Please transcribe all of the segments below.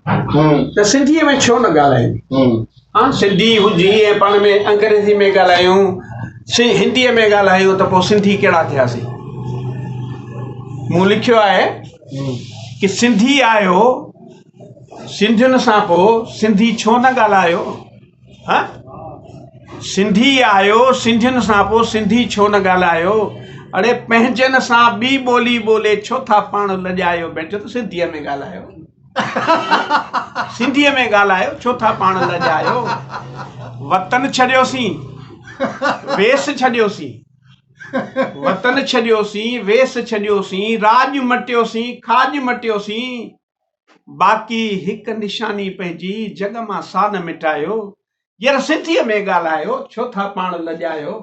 ته سنڌيء ۾ ڇو نه ڳالهايون؟ ها سنڌي هجي ۽ پاڻ ۾ انگريزي ۾ ڳالهايون هنديء ۾ ڳالهايون ته پوء سنڌي ڪهڙا ٿياسين؟ مون لکيو آهي ڪي سنڌي آهيو سنڌين سان پوء سنڌي ڇو نه ڳالهايو؟ ها سنڌي آهيو سنڌين سان پوء سنڌي ڇو نه ڳالهايو؟ اڙي پنهنجن سان ٻي ٻولي ٻولي ڇو ٿا پاڻ لڄايو؟ ڀينچو ته سنڌيء ۾ ڳالهايو. سنڌيء ۾ ڳالهايو، ڇو ٿا پاڻ لڄايو؟ وطن ڇڏيوسين، ويس ڇڏيوسين، وطن ڇڏيوسين، ويس ڇڏيوسين، راڄ مٽيوسين، کاڄ مٽيوسين، باقي هڪ نشاني پنهنجي جڳ مان سا نه مٽايو. ير سنڌيء ۾ ڳالهايو، ڇو ٿا پاڻ لڄايو؟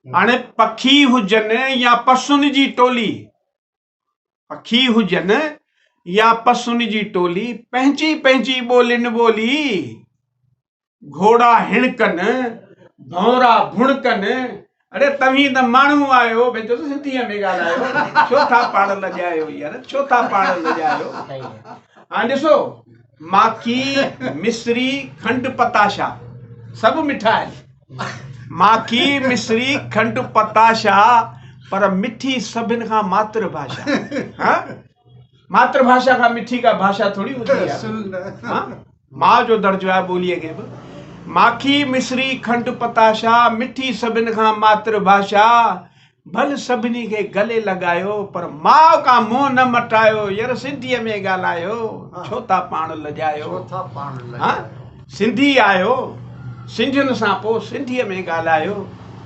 هاڻي پکي هجن يا پسن جي ٽولي، پکي هجن يا پسن جي ٽولي، پنهنجي پنهنجي ٻولين ٻولي، گهوڙا هڻڪن، ڀونرا ڀڻڪن، اڙي توهين ته ماڻهو آهيو، ڀئي چئو ته سنڌيء ۾ ڳالهايو، ڇو ٿا پاڻ لڄايو يار، ڇو ٿا پاڻ لڄايو. هاڻي ڏسو، ماکي، مصري، کنڊ پتاشا سڀ مٺا آهن. ماکي، مصري، کنڊ، پتاشا پر مٺي سڀن کان ماتر ڀاشا. ها ماتر ڀاشا کان مٺي ڪا ڀاشا ٿوري هوندي آهي. ها ماء جو درجو آهي ٻوليء کي به. ماکي، مصري، کنڊ، پتاشا مٺي سڀن کان ماتر ڀاشا. ڀل سڀني کي گلي لڳايو پر ماء کان منهن نه مٽايو ير سنڌيء ۾ ڳالهايو ڇو ٿا پاڻ لڄايو ها سنڌي آهيو سنڌين سان پو سنڌيء ۾ ڳالهايو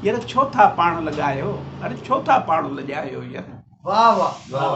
ير ڇو ٿا پاڻ لڳايو اري ڇو ٿا پاڻ لڄايو ير. واھ واھ.